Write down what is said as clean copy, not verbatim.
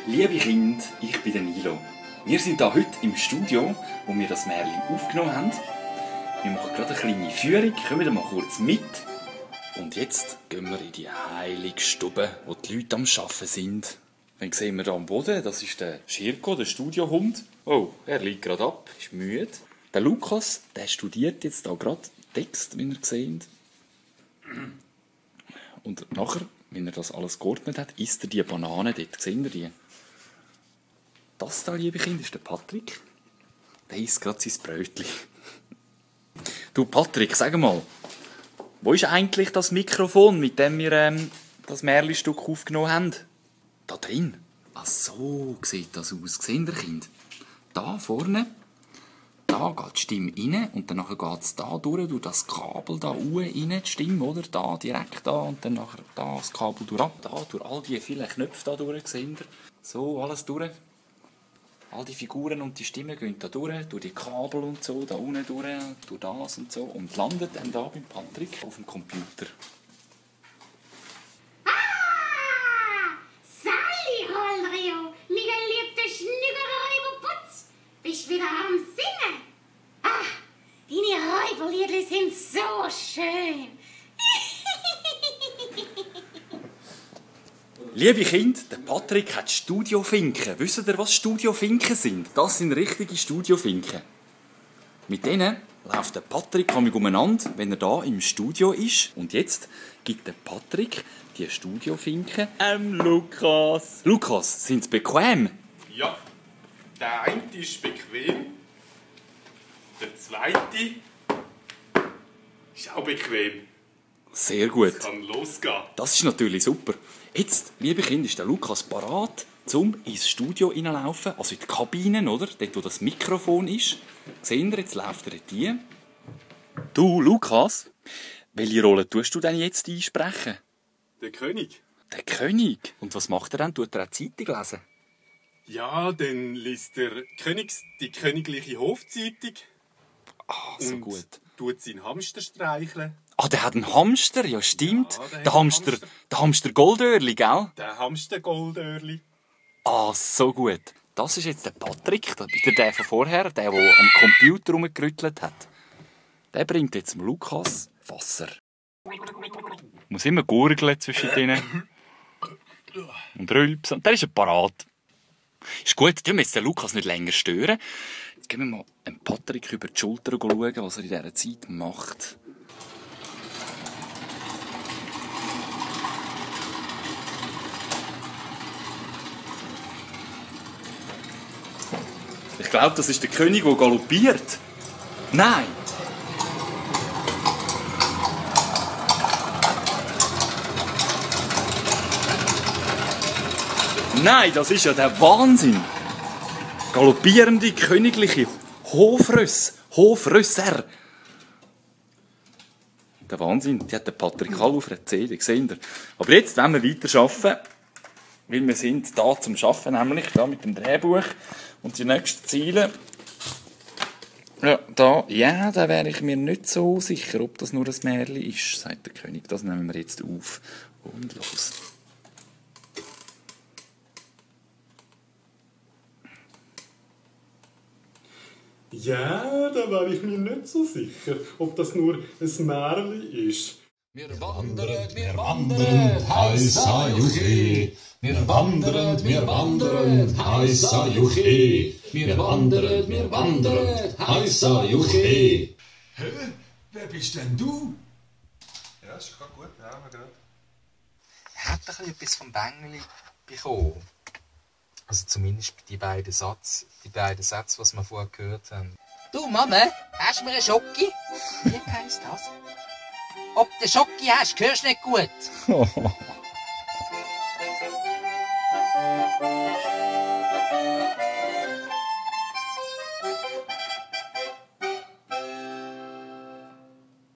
Liebe Kinder, ich bin der Nilo. Wir sind hier heute im Studio, wo wir das Märchen aufgenommen haben. Wir machen gerade eine kleine Führung, kommen mal kurz mit. Und jetzt gehen wir in die heilige Stube, wo die Leute am Arbeiten sind. Dann sehen wir hier am Boden, das ist der Schirko, der Studiohund. Oh, er liegt gerade ab, ist müde. Der Lukas, der studiert jetzt hier gerade Text, wie ihr seht. Und nachher, wenn er das alles geordnet hat, isst er die Banane dort. Seht ihr die? Das da, liebe Kinder, ist der Patrick. Der isst gerade sein Brötchen. Du Patrick, sag mal, wo ist eigentlich das Mikrofon, mit dem wir das Märchenstück aufgenommen haben? Da drin. Ach so sieht das aus. Seht ihr, Kind? Da vorne, da geht die Stimme rein und dann geht es da durch das Kabel da rein, die Stimme, oder? Da, direkt da und dann nachher da das Kabel durch, da, durch all die vielen Knöpfe da durch, seht ihr? So, alles durch. All die Figuren und die Stimmen gehen da durch die Kabel und so, da unten durch das und so und landet dann da beim Patrick auf dem Computer. Sali, Holrio, mein geliebter Schnüggerräuberputz, bist wieder am Singen? Deine Räuberliedli sind so schön. Liebe Kinder, der Patrick hat Studiofinken. Wisst ihr, was Studiofinken sind? Das sind richtige Studiofinken. Mit denen läuft der Patrick umeinander, wenn er da im Studio ist. Und jetzt gibt der Patrick die Studiofinken Lukas. Lukas, sind sie bequem? Ja, der eine ist bequem, der zweite ist auch bequem. Sehr gut. Es kann losgehen. Das ist natürlich super. Jetzt, liebe Kinder, ist der Lukas parat, um ins Studio hineinzulaufen, also in die Kabine, oder? Dort, wo das Mikrofon ist. Seht ihr, jetzt läuft er die. Du, Lukas, welche Rolle tust du denn jetzt einsprechen? Der König? Der König. Und was macht er dann? Tut er auch Zeitung lesen? Ja, dann liest der die königliche Hofzeitung. Ah, so und gut. Tut seinen Hamster streicheln. Ah, der hat einen Hamster, ja stimmt. Ja, der Hamster Goldöhrli, gell? Der Hamster Goldöhrli. Ah, so gut. Das ist jetzt der Patrick, wieder der von vorher, der am Computer rumgerüttelt hat. Der bringt jetzt dem Lukas Wasser. Muss immer gurgeln zwischen denen. Und rülpsen. Und der ist parat. Ist gut, wir müssen den Lukas nicht länger stören. Jetzt gehen wir mal dem Patrick über die Schulter schauen, was er in dieser Zeit macht. Ich glaube, das ist der König, der galoppiert. Nein! Nein, das ist ja der Wahnsinn! Galoppierende königliche Hofrösser. Der Wahnsinn, die hat der Patrick Hall auf erzählt, seht ihr. Aber jetzt wollen wir weiterarbeiten, weil wir sind da zum Arbeiten, nämlich da mit dem Drehbuch. Und die nächsten Ziele, ja, da wäre ich mir nicht so sicher, ob das nur ein Märchen ist, sagt der König. Das nehmen wir jetzt auf. Und los. Ja, da wäre ich mir nicht so sicher, ob das nur ein Märchen ist. Wir wandern, heisa juche. Wir wandern, heisa juche. Wir wandern, heisa juche. Hä? Wer bist denn du? Ja, ist gerade gut, ja, gerade. Er hat etwas vom Bängeli bekommen. Also zumindest die beiden Sätze, was wir vorher gehört haben. Du Mama, hast du mir einen Schocki? Wie heisst das? Ob du Schocki hast, hörst du nicht gut.